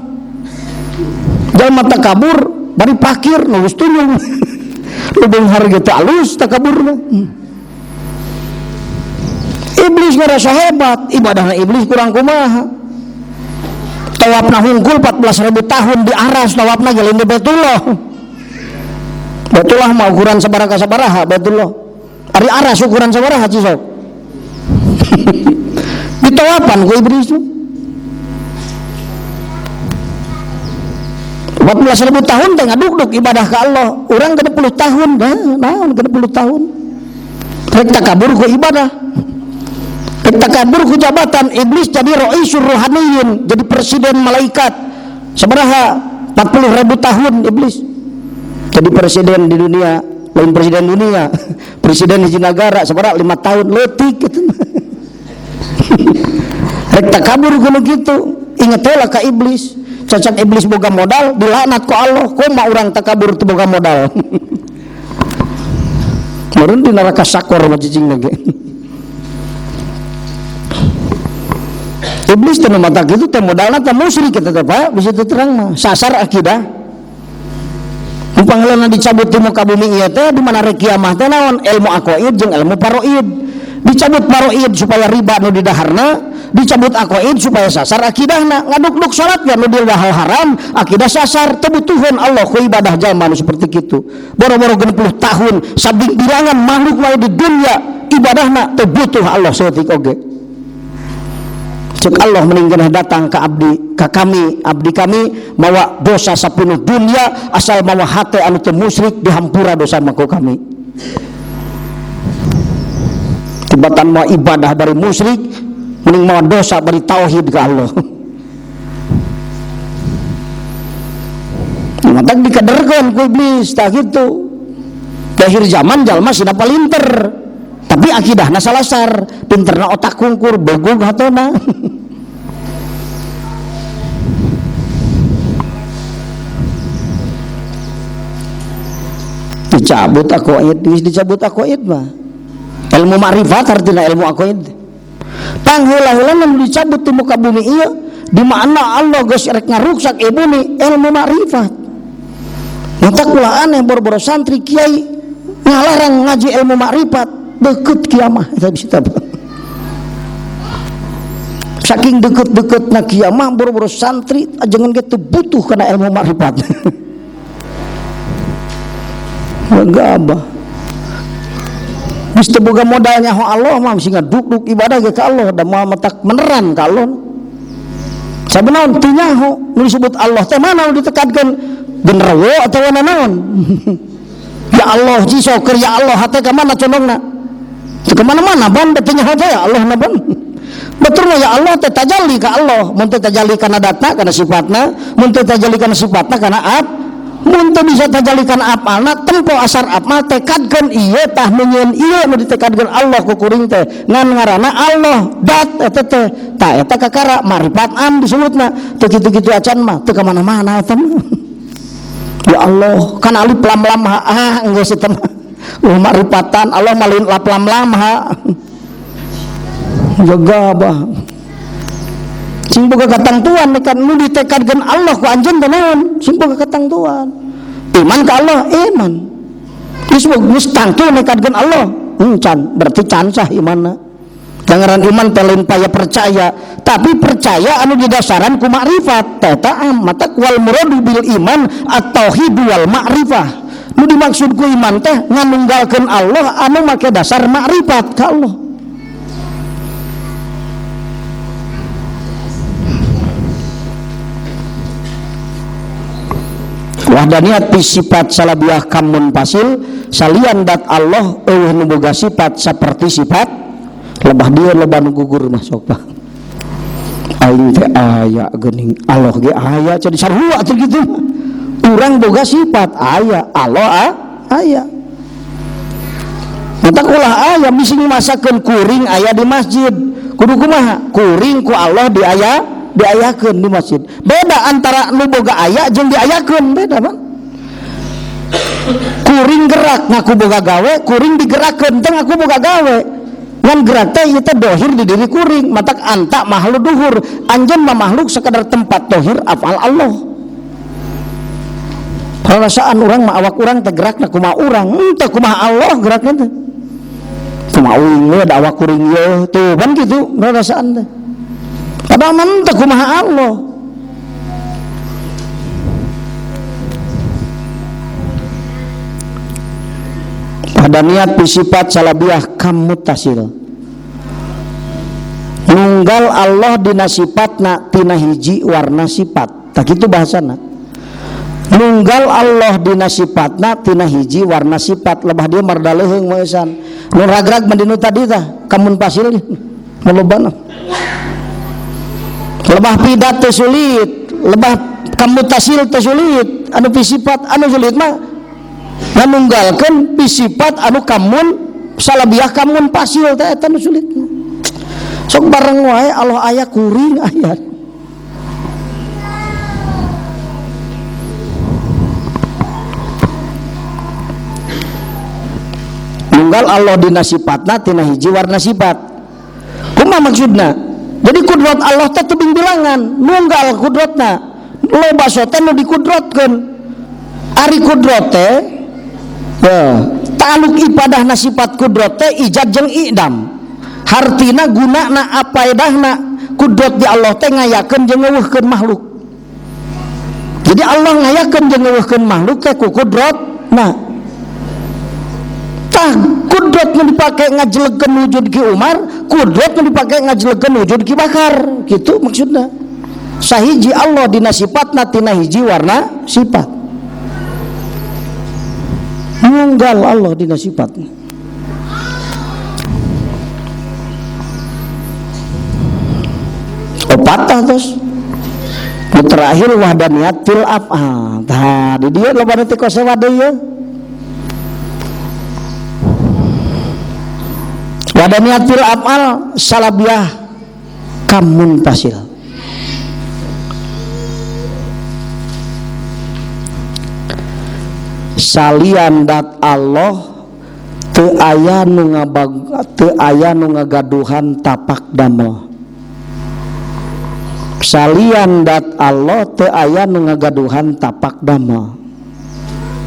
Jalma takabur bari pakir nu geus tunjung. Nu beunghar ge teh alus takaburna. Iblis ngarasa hebat, ibadahna iblis kurang kumaha. Tawafna hungkul 14.000 tahun di aras tawafna ge lain di Baitullah. Baitullah mah ukuran sabaraha sabaraha Baitullah. Ari aras ukuran sabaraha cisok. Ditawapan ku iblis tu. 14.000 tahun teh ngaduk-duk ibadah ka Allah. Urang 60 tahun, naon 60 tahun. Rek takabur ku ibadah. Rek takabur ku jabatan, iblis jadi raisur ruhaniyin, jadi presiden malaikat. Sabaraha 40.000 tahun iblis. Jadi presiden di dunia, lain presiden dunia, presiden hiji nagara sabaraha 5 tahun leutik gitu. Rek takabur kudu kitu, inget heula ka iblis. Cacat iblis boga modal dilaknat ku Allah, kumaha urang takabur teu boga modal. Meureun di neraka sakor mah cicing ge. Iblis teh nu mata kitu teh modalna teh musyrik kitu teh Pak, bisa teu terang mah, sasar akidah. Pangheulana dicabut ti muka bumi ieu teh di mana rek kiamah teh naon ilmu aqaid jeung ilmu faraid. Dicabut faraid supaya riba nu didaharna, dicabut aqaid supaya sasar akidahna. Ngaduk-duk salat ge nu didahar haram, akidah sasar, teu butuheun Allah ku ibadah jalma nu seperti kitu. Boro-boro 60 tahun sabing bilangan makhluk wae di dunia ibadahna teu butuh Allah saeutik oge. Cek Allah mending datang ke abdi, ke kami, abdi kami mawa dosa sapenuh dunia asal mawa hate anu teu musyrik dihampura dosa mah ku kami. Tibatan mawa ibadah dari musyrik mending mawa dosa bari tauhid ke Allah. Matak dikaderkeun ku iblis tah kitu. Di akhir zaman jalma sina palinter. Tapi akidahna salasar, pinterna otak kungkur, begug hatena. Dicabut aqaid, geus dicabut aqaid mah. Ilmu ma'rifat artina ilmu aqaid. Pangheula-heula nu dicabut ti muka bumi ieu, di mana Allah geus rek ngaruksak ieu bumi ilmu ma'rifat. Matak ulah aneh boro-boro santri kiai ngalarang ngaji ilmu ma'rifat. Deket kiamah eta bisa teh. Saking deket-deketna kiamah boro-boro santri ajengan ge teu butuh kana ilmu ma'rifat. Gegabah. Geus teu boga modal nyaho Allah mah mesti ngaduk-duk ibadah ge ka Allah da moal matak meneran ka Allah. Sabenaon teu nyaho nu disebut Allah teh mana nu ditekadkeun genderuwo atawa naon? Ya Allah jisoker ya Allah hate ka mana condongna? Teu kemana-mana ban teu nyaho teh ya Allah na ban. Betul mah ya Allah teh tajalli ka Allah, mun teu tajalli kana data kana sifatna, mun teu tajalli kana sifatna kana ab, mun teu bisa tajalli kana apalna tempo asar apal tekadkeun ieu tah nu nyieun ieu nu ditekadkeun Allah ku kuring teh ngan ngaranna Allah dat eta teh tah eta kakara marifat am disebutna teu kitu-kitu acan mah teu ka mana-mana eta mah. Ya Allah kan alif lam lam ha ah geus eta mah. Marifatan Allah malin lap lam lam ha. Jaga bah. Sing boga katangtuan kan nu ditekadkeun Allah ku anjeun teh naon? Sing boga katangtuan. Iman ka Allah iman. Geus geus tangtu nekadkeun Allah. Can berarti can sah imanna. Jangaran iman teh lain paya percaya, tapi percaya anu didasaran ku makrifat. Eta matak wal muradu bil iman at-tauhid wal ma'rifah. Nu dimaksud ku iman teh nganunggalkeun Allah anu make dasar makrifat ka Allah. Wahdaniyat fi sifat salabiah kamun fasil salian dat Allah eueuh nu boga sifat saperti sifat lebah dia lebah nu gugur mah sok pak. Aing teh aya geuning Allah ge aya jadi sarua teh kitu. Urang boga sifat aya, Allah aya. Matak ulah aya mising masakeun kuring aya di masjid. Kudu kumaha? Kuring ku Allah diaya diayakeun di masjid. Beda antara nu boga aya jeung diayakeun, beda bang. Kuring gerak ngaku boga gawe, kuring digerakkeun teh ngaku boga gawe. Ngan gerak teh ieu teh dohir di diri kuring, matak anta makhluk duhur, anjeun mah makhluk sekadar tempat dohir afal Allah. Perasaan urang mah awak urang teh gerakna kumaha urang, teh kumaha Allah gerakna teh. Kumaha uing we da awak kuring ye tuh kan kitu perasaan teh. Padahal mah teh kumaha Allah. Pada niat sifat salabiah kamutasil. Nunggal Allah dina sifatna tina hiji warna sifat. Tak kitu bahasana. Nunggal Allah dina sifatna tina hiji warna sifat. Lebah dia marda leuheung maesan. Nu ragrag mah tadi tah kamun pasil melobana. Lebah pidat teh sulit, lebah kamutasil teh sulit, anu sifat anu sulit mah nganunggalkeun sifat anu kamun salabiah kamun pasil teh eta nu sulit. Sok bareng wae Allah aya kuring aya. Nunggal Allah dina sifatna tina hiji warna sifat. Kumaha maksudna? Jadi kudrat Allah teh tebing bilangan, nunggal kudratna. Loba sote nu dikudratkeun. Ari kudrat teh ya, ta'aluk ibadahna sifat kudrat teh ijad jeung idam. Hartina gunana apaedahna kudrat di Allah teh ngayakeun jeung ngeuweuhkeun makhluk. Jadi Allah ngayakeun jeung ngeuweuhkeun makhluk teh ku kudratna. Tah kudrat nu dipake ngajelegeun wujud Ki Umar, kudrat nu dipake ngajelegeun wujud Ki Bakar, gitu maksudna. Sahiji Allah dina sifatna tina hiji warna sifat. Nunggal Allah dina sifatna. Opatah terus. Nu terakhir wahdaniyat fil af'al. Tah di dieu loba nu teh kosewa deui ye. Wahdaniyat fil af'al salabiah kamun fasil. Salian dat Allah teu aya nu ngabag teu aya nu ngagaduhan tapak damel. Salian dat Allah teu aya nu ngagaduhan tapak damel.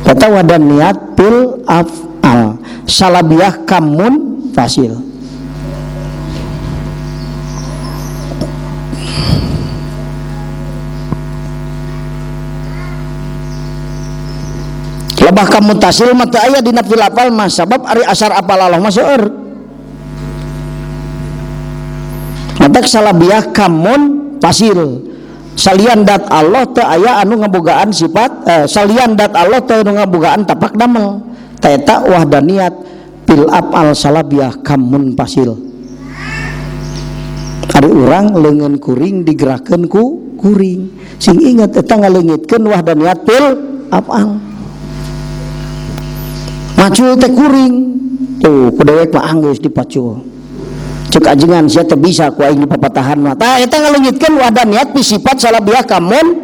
Eta wahdaniyat fil af'al salabiah kamun fasil. Lebah kamu tasil mah teu aya dina fil afal mah sabab ari asar apal Allah mah seueur. Matak salabiah kamun fasil. Salian dat Allah teu aya anu ngabogaan sifat salian dat Allah teu anu ngabogaan tapak damel. Ta eta wahdaniyat fil afal salabiah kamun fasil. Ari urang leungeun kuring digerakkeun ku kuring. Sing inget eta ngaleungitkeun wahdaniyat fil afal. Macul teh kuring tuh ku dewek mah anggeus dipacul. Cek ajengan sia teh bisa ku aing dipapatahan mah. Tah eta ngaleungitkeun wahdaniyat fi sifat salabiah kamun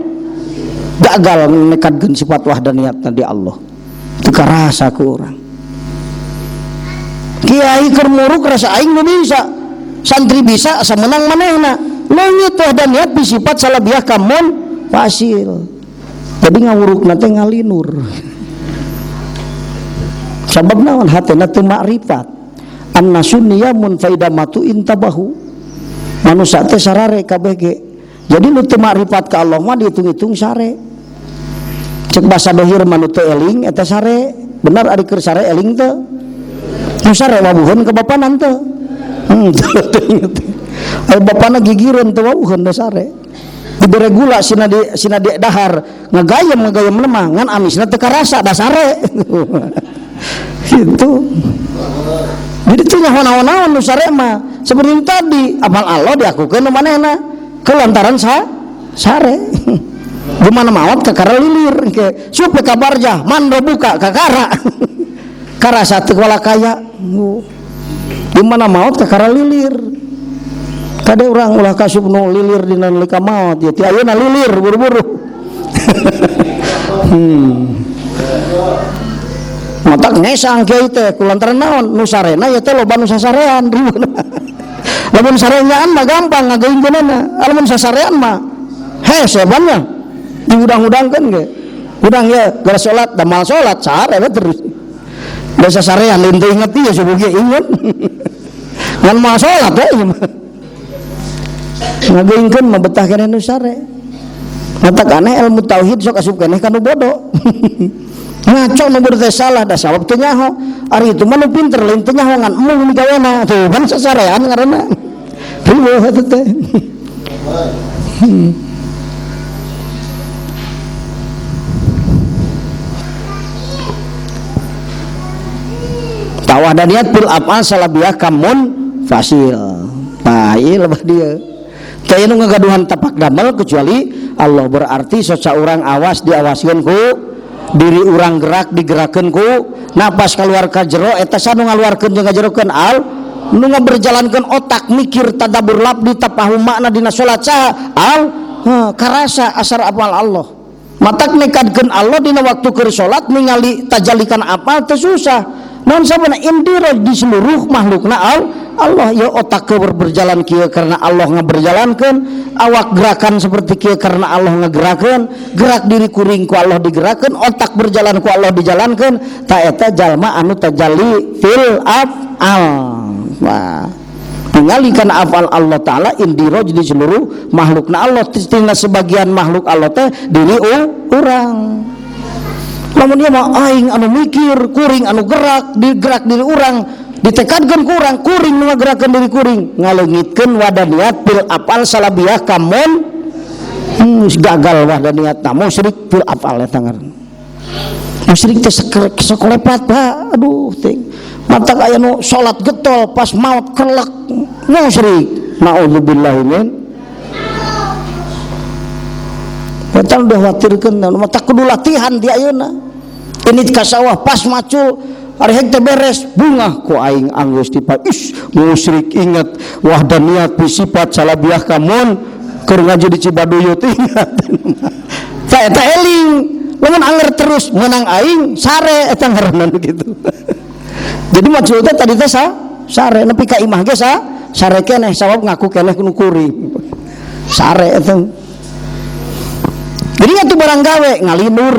gagal nekadkeun sifat wahdaniyat di Allah. Teu karasa ku urang. Kiai keur muruk rasa aing nu bisa. Santri bisa asa menang manehna. Leungit wahdaniyat fi sifat salabiah kamun fasil. Jadi ngawurukna teh ngalinur. Sabab naon hatena teu makrifat. Annasun niyamun faida matu intabahu. Manusia teh sarare kabeh ge. Jadi nu teu makrifat ka Allah mah dihitung-hitung sare. Cek basa dohir mah nu teu eling eta sare. Bener ari keur sare eling teu? Nu sare wabuheun ka bapana teu? Ari bapana gigireun teu wabuheun da sare. Dibere gula sina di dahar ngagayem lemah ngan amisna teu karasa da sare. Gitu. Jadi teu nyaho naon-naon nu sare mah. Seperti tadi amal Allah diakukeun nu manehna kelantaran sare. Gimana maot kakara lilir ke supe kabarjah mando buka kakara. Karasa teu kaya. Gimana maot kakara lilir. Kade urang ulah kasup nu lilir dina nalika maot ya ti ayeuna lilir buru-buru. Matak ngesang kiai teh kulantaran naon nu sarena ya teh loba nu sasarean riweuh. Lamun sarenyaan mah gampang ngageuingkeunana, lamun sasarean mah hese banyak diudang-udangkeun ge. Udang ya gara salat da mal salat sare we terus. Da sasarean lain teu inget ieu subuh ge inget. Ngan mal salat we ieu mah. Ngageuingkeun mah betah keneh nu sare. Matak aneh ilmu tauhid sok asup keneh ka nu bodoh. Ngaco nu bodoh teh salah da sawab teu nyaho. Ari itu mah nu pinter lain teu nyaho ngan embung migawena. Tuh kan sasarean ngaranna. Riweuh eta teh. Tawahdaniyat fil af'al salabiyah kamun fasil. Tah ieu lebah dieu. Teu aya nu ngagaduhan tapak damel kecuali Allah, berarti soca urang awas diawaskeun ku diri urang gerak digerakkeun ku napas keluar ka jero eta sanu ngaluarkeun jeung ngajerokeun al nu ngaberjalankeun otak mikir tadabbur labdi tapahum makna dina salat saha al karasa asar apal Allah. Matak nekadkeun Allah dina waktu keur salat ningali tajalikan apal teu susah. Naon sabana indira di seluruh makhlukna Allah ya otak keur berjalan kieu karena Allah ngaberjalankeun, awak gerakan seperti kieu karena Allah ngagerakeun, gerak diri kuring ku Allah digerakkeun, otak berjalan ku Allah dijalankeun, ta eta jalma anu tajalli fil af'al. Wah, ningali kana afal Allah Ta'ala indira di seluruh makhlukna Allah, tina sebagian makhluk Allah teh diri urang. Lamun ieu mah aing anu mikir, kuring anu gerak, digerak diri urang, ditekadkeun ku urang, kuring nu ngagerakeun diri kuring, ngaleungitkeun wadaniat fil afal salabiah kamun gagal wadaniat na musyrik fil afal eta ngaran. Musyrik teh sekolepat Pak, aduh ting. Matak aya nu salat getol pas maot kelek musyrik. Naudzubillahi min. Eta udah khawatirkeun matak kudu latihan di ayeuna. Ini ka sawah pas macul ari hek teh beres bungah ku aing anggeus dipa is musyrik inget wahdaniyat bi sifat salabiah kamun keur ngaji di Cibaduyut ingat. Ta eta eling lamun anger terus menang aing sare eta ngaranna kitu. Jadi macul teh tadi teh sare nepi ka imah ge sare keneh sawab ngaku keneh nu kuring sare eta. Jadi ngatu barang gawe ngalinur.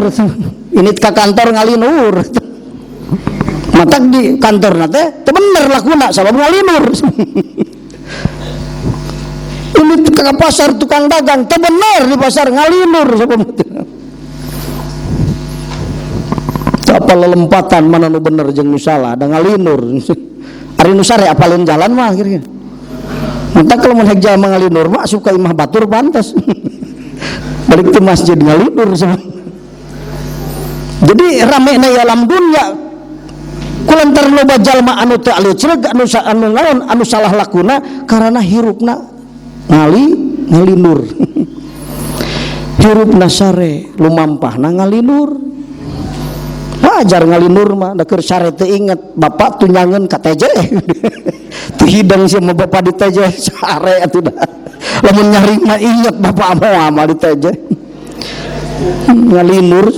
Ini ke kantor ngalinur. Matak di kantor teh teu bener lakuna sabab ngalinur. Ini ke pasar tukang dagang teu bener di pasar ngalinur sabab. Apa lelempatan mana nu bener jeung nu salah da ngalinur. Ari nu sare apalin jalan mah kira-kira. Matak kalau mun hek jalma ngalinur mah asup ka imah batur pantas. Balik ke masjid ngalinur sabab. Jadi rame na alam dunia kulantaran loba jalma anu teu alicreg anu anu naon anu salah lakuna karena hirupna ngalinur. Hirupna sare lumampahna ngalinur. Wajar ngalinur mah da keur sare teu inget bapak tunjangan ka TJ. Teu hidang sia mah bapak di TJ sare atuh da. Lamun nyaring mah inget bapak moal mah di TJ. Ngalinur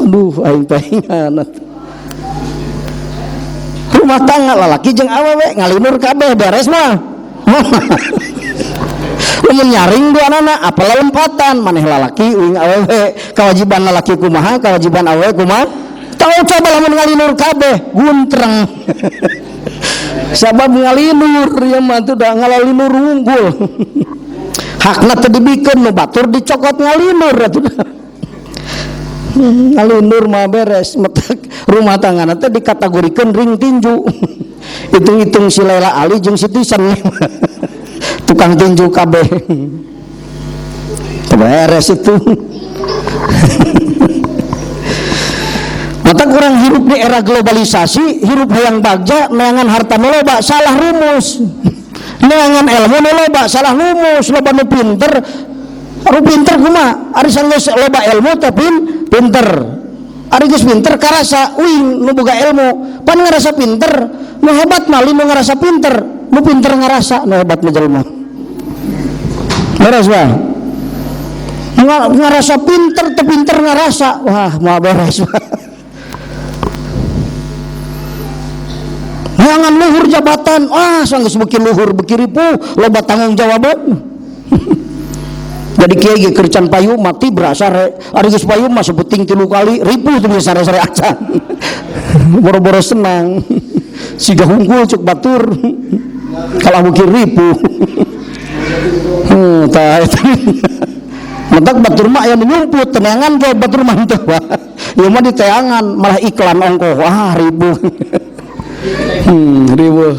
aduh aing teh ingat. Rumah tangga lalaki jeung awewe ngalinur kabeh beres mah. Lamun nyaring duanana apa lelempatan maneh lalaki uing awewe, kewajiban lalaki kumaha kewajiban awewe kumaha. Tahu coba lamun ngalinur kabeh guntreng. Sabab ngalinur ya mah tuh dah ngalinur unggul. Hakna teu dibikeun nu batur dicokot ngalinur atuh. Ngalinur mah beres metek rumah tanggana teh dikategorikeun ring tinju. Hitung-hitung si Laila Ali jeung si Tyson. Tukang tinju kabeh. Beres itu. Mata kurang hirup di era globalisasi, hirup hayang bagja, neangan harta nu loba, salah rumus. Neangan ilmu nu loba, salah rumus. Loba nu pinter, nu pinter kumaha? Ari sanggeus loba ilmu teh pinter. Ari geus pinter karasa uing nu boga ilmu, pan ngarasa pinter, nu hebat mah nu ngarasa pinter, nu pinter ngarasa nu hebat mah jelema. Beres wah. Ngarasa pinter teu pinter ngarasa, wah moal beres. Jangan luhur jabatan, ah sanggeus beuki luhur beuki ripuh, loba tanggung jawab. Jadi kiai ge keur can payu mati berasa ari geus payu mah saeuting 3 kali ripuh teu bisa sare-sare acan. Boro-boro senang. Siga hungkul cek batur. Kalah beuki ripuh. Tah eta. Mentak batur mah aya nu nyumput teneangan ge batur mah henteu. Ieu mah diteangan malah iklan ongkoh, wah ripuh. Riweuh.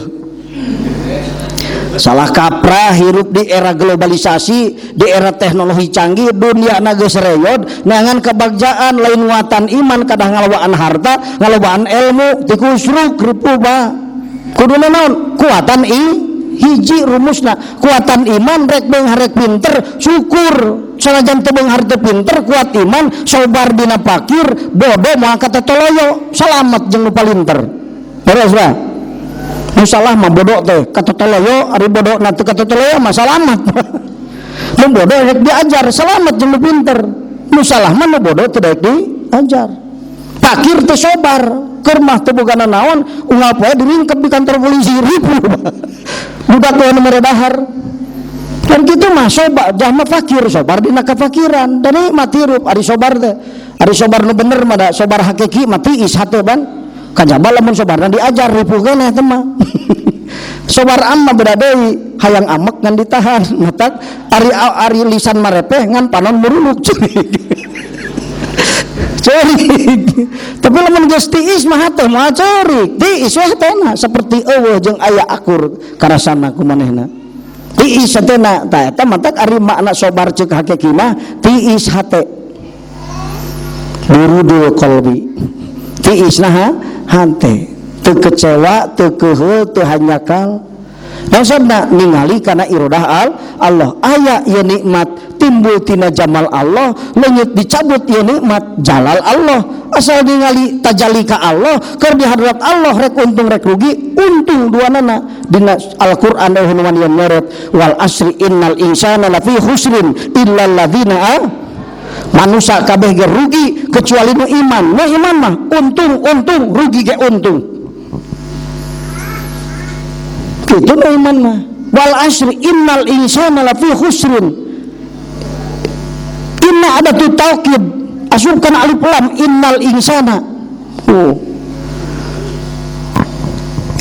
Salah kaprah hirup di era globalisasi, di era teknologi canggih, dunia na geus reyod, neangan kebagjaan lain watan iman kadah ngalobaan harta, ngalobaan ilmu, tikusruk ripuh bah. Kuduna naon? Kuatan hiji rumusna, kuatan iman rek beunghar rek pinter, syukur. Sanajan teu beunghar teu pinter, kuat iman, sobar dina pakir, bodoh moal katatoloyo, salamet jeung nu palinter. Beres bah. Nu salah mah bodoh teh katatoloyo, ari bodoh na teu katatoloyo mah salamet. Nu bodoh rek diajar salamet jeung nu pinter. Nu salah mah nu bodoh teu daek diajar. Pakir teu sobar, keur mah teu boga nanaon, unggal poe diringkep di kantor polisi ripuh. Budak we nu mere dahar. Dan kitu mah sobar, jahma fakir sobar dina kafakiran. Dan nikmat hirup ari sobar teh. Ari sobar nu bener mah da sobar hakiki mah tiis hate ban. Kajaba lamun sobarna diajar ripuh keneh teh mah. Sobar amma beda deui, hayang amek ngan ditahan, matak ari lisan marepeh ngan panon muruluk. Ceurik. Tapi lamun geus tiis mah hate moal ceurik. Tiis we hatena seperti eueuh jeung aya akur karasana ku manehna. Tiis hatena tah eta matak ari makna sobar ceuk hakiki mah tiis hate. Burudul qalbi. Tiis naha hante teu kecewa teu keuheul teu hanyakal. Maksudna ningali kana irodah Allah aya ieu nikmat timbul tina jamal Allah, leungit dicabut ieu nikmat jalal Allah. Asal ningali tajalli ka Allah keur di hadrat Allah rek untung rek rugi untung duanana. Dina Al-Qur'an eueuh nu nyorot wal asri innal insana lafi khusrin illa alladzina manusia kabeh ge rugi kecuali nu iman. Nu iman mah untung untung rugi ge untung. Kitu nu iman mah. Wal asri innal insana lafi khusrin. Inna adatu taukid asupkan alif lam innal insana. Oh.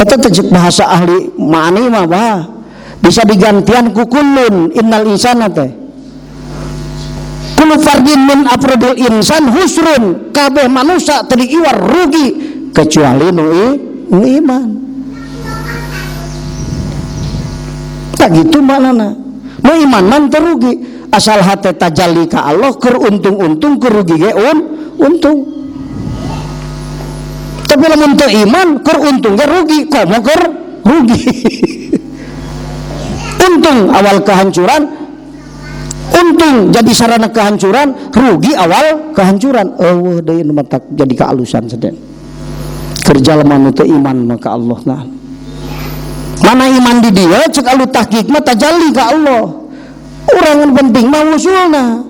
Eta teh ceuk bahasa ahli ma'ani mah bah. Bisa digantian ku kullun innal insana teh. Kullu fardin min afrodil insan husrun, kabeh manusia teu diiwar rugi kecuali nu iman. Tak gitu maknana. Nu iman mah teu rugi, asal hate tajalli ka Allah keur untung-untung keur rugi ge untung. Tapi lamun teu iman keur untung ge rugi, komo keur rugi. Untung awal kehancuran, untung jadi sarana kehancuran, rugi awal kehancuran. Eueuh deui nu matak jadi kealusan seden. Kerja lemah nu teu iman maka Allah nah. Mana iman di dia cek alu tahqiq mah tajalli ka Allah. Urang nu penting mah wusulna.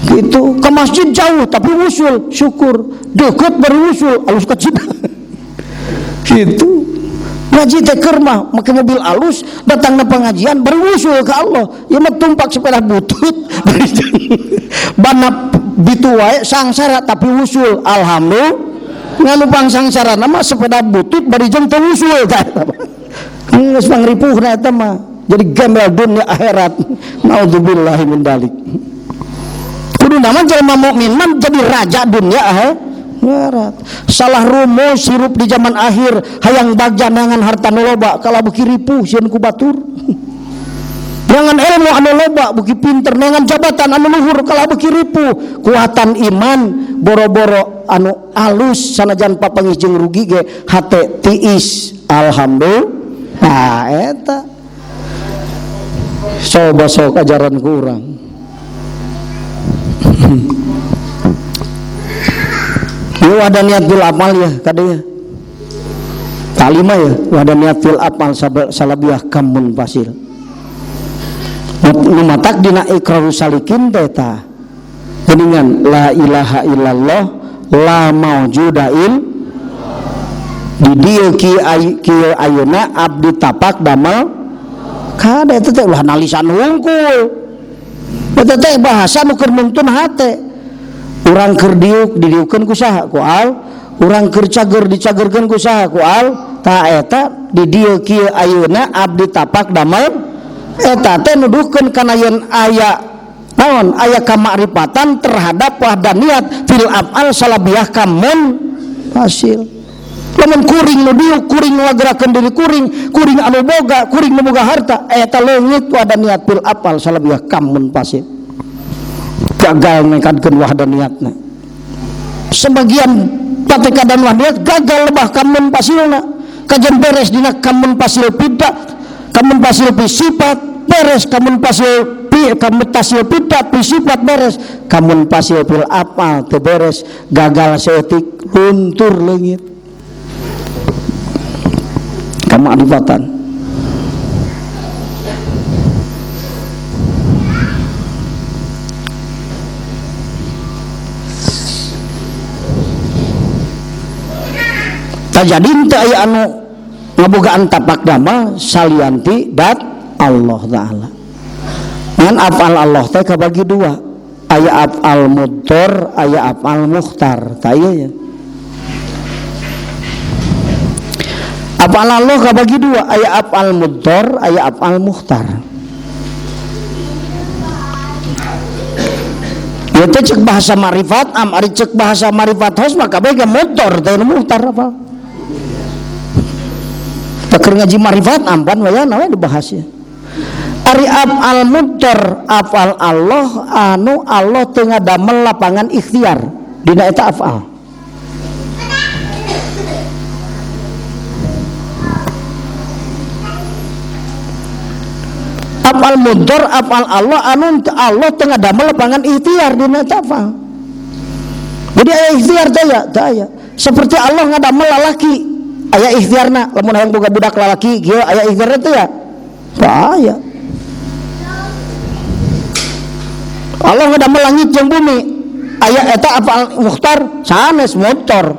Gitu, ke masjid jauh tapi wusul, syukur. Deket baru wusul, alus kecil. Gitu. Ngaji teh keur mah make mobil alus, datang na pengajian baru wusul ke Allah. Ieu mah tumpak sepeda butut. Bana bitu wae sangsara tapi wusul. Alhamdulillah. Nganu pangsangsarana mah sepeda butut bari jeung teu usul tah eta mah. Geus pangripuhna eta mah. Jadi gembel dunia akhirat. Naudzubillahi min dalik. Kudu nama jelema mukmin mah jadi raja dunia akhirat. Salah rumus hirup di zaman akhir hayang bagja neangan harta nu loba kalah beuki ripuh sieun ku batur. Neangan ilmu anu loba beuki pinter, neangan jabatan anu luhur kalah beuki ripuh. Kuatan iman boro-boro anu alus sanajan papanggih jeung rugi ge hate tiis. Alhamdulillah. Nah eta coba sok ajaran ku urang. Ieu wadaniat bil amal ya kadenya. Kalima ya wadaniat fil amal salabiah kamun fasil. Nu matak dina iqrarus salikin teh tah. Geuningan la ilaha illallah la maujuda il di dieu kieu ayeuna abdi tapak damel kade eta teh ulah nalisan hungkul. Eta teh bahasa nu keur nungtun hate. Urang keur diuk didiukeun ku saha ku al, urang keur cager dicagerkeun ku saha ku al. Ta eta di dieu kieu ayeuna abdi tapak damel eta teh nuduhkeun kana yen aya naon aya kamakrifatan terhadap wahdaniyat fil af'al salabiah kamun hasil. Lamun kuring nu diuk kuring nu ngagerakeun diri kuring, kuring anu boga, kuring nu boga harta eta leungit wahdaniyat fil af'al salabiah kamun fasil. Gagal ngekadkeun wahdaniyatna. Sebagian patekadan wahdaniyat gagal lebah kamun pasilna. Kajen beres dina kamun pasil pida, kamun pasil pi sifat beres, kamun pasil pi kamun pasil pida pi sifat beres, kamun pasil fil afal teu beres, gagal saeutik luntur leungit. Kamakrifatan. Jadi teu aya anu ngabogaan tapak damel salianti dat Allah Ta'ala. Ngan afal Allah teh kabagi dua, aya afal mudhar, aya afal mukhtar. Tah ieu ya. Afal Allah kabagi dua, aya afal mudhar, aya afal mukhtar. Ieu teh cek bahasa marifat, am ari cek bahasa marifat hos mah kabeh ge mudhar teh nu mukhtar apa? Keur ngaji marifat ampan wayana we dibahas ya. Ari afal mudhar, afal Allah anu Allah teu ngadamel lapangan ikhtiar dina eta afal. Afal mudhar, afal Allah anu Allah teu ngadamel lapangan ikhtiar dina eta afal. Jadi aya ikhtiar teh ya, teh aya. Seperti Allah ngadamel lalaki aya ikhtiarna, lamun hayang boga budak lalaki kieu aya ikhtiarna teh ya. Teu aya. Allah ngadamel langit jeung bumi, aya eta afal mukhtar sanes motor.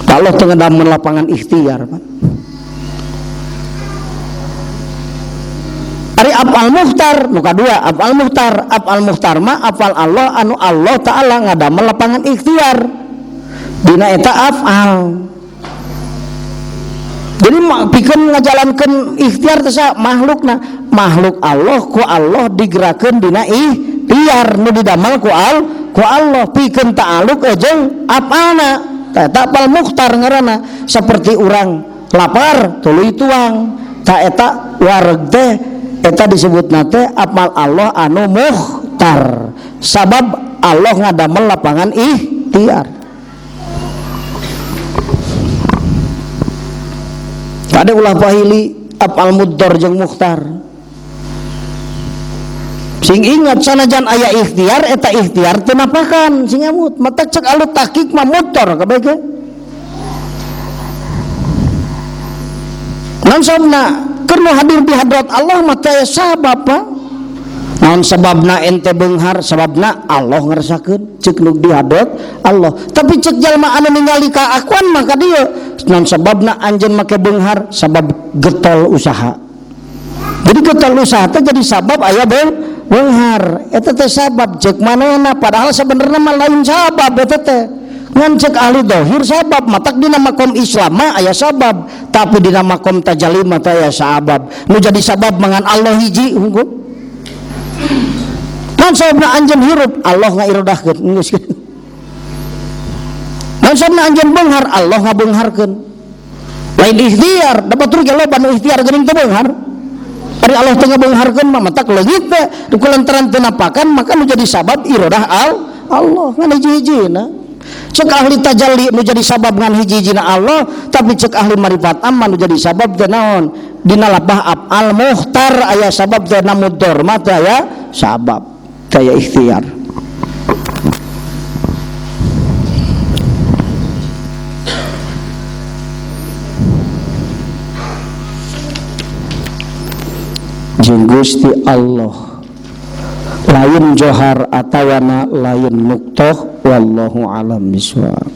Allah teu ngadamel lapangan ikhtiar, Pak. Ari afal mukhtar nu kadua, afal mukhtar, afal mukhtar mah afal Allah anu Allah Ta'ala ngadamel lapangan ikhtiar dina eta afal. Jadi pikeun ngajalankeun ikhtiar teh makhlukna, makhluk Allah ku Allah digerakeun dina ikhtiar nu didamel ku Allah pikeun ta'aluk jeung afalna. Eta afal mukhtar ngaranna. Seperti urang lapar tuluy tuang, ta eta wareg teh eta disebutna teh afal Allah anu mukhtar. Sabab Allah ngadamel lapangan ikhtiar. Ada ulah pahili afal mudhar jeung mukhtar. Sing ingat sanajan aya ikhtiar eta ikhtiar teu napakan sing ngamut. Mata cek alut tahqiq mah mudhar kabeh ge. Naon sababna keur nu hadir di hadrat Allah mah teh sabab Pak. Naon sababna ente beunghar, sababna Allah ngersakeun cek nu di hadrat Allah. Tapi cek jalma anu ningali kaakuan mah ka dieu. Naon sababna anjeun make beunghar, sabab getol usaha. Jadi getol usaha teh jadi sabab aya beunghar. Eta teh sabab cek manehna padahal sebenarnya mah lain sabab eta teh. Ngan cek ahli dohir sabab matak dina makom Islam mah aya sabab, tapi dina makom tajalli mah teu aya sabab. Nu jadi sabab mangan Allah hiji hungkul. Naon sababna anjeun hirup? Allah ngairodahkeun geus. Naon sababna anjeun beunghar? Allah ngabeungharkeun. Lain ikhtiar, dapat rugi loba nu ikhtiar geuning teu beunghar. Ari Allah teu ngabeungharkeun mah matak leungit teh, kulantaran teu napakan maka nu jadi sabab irodah Allah ngan hiji-hijina. Cek ahli tajalli nu jadi sabab ngan hiji-hijina Allah, tapi cek ahli marifat amma nu jadi sabab teh naon? Dina labah afal muhtar aya sabab teh namudor mah teh aya sabab, teh aya ikhtiar. Jeung Gusti Allah lain johar atawana lain nuktoh, wallahu alam bisawab.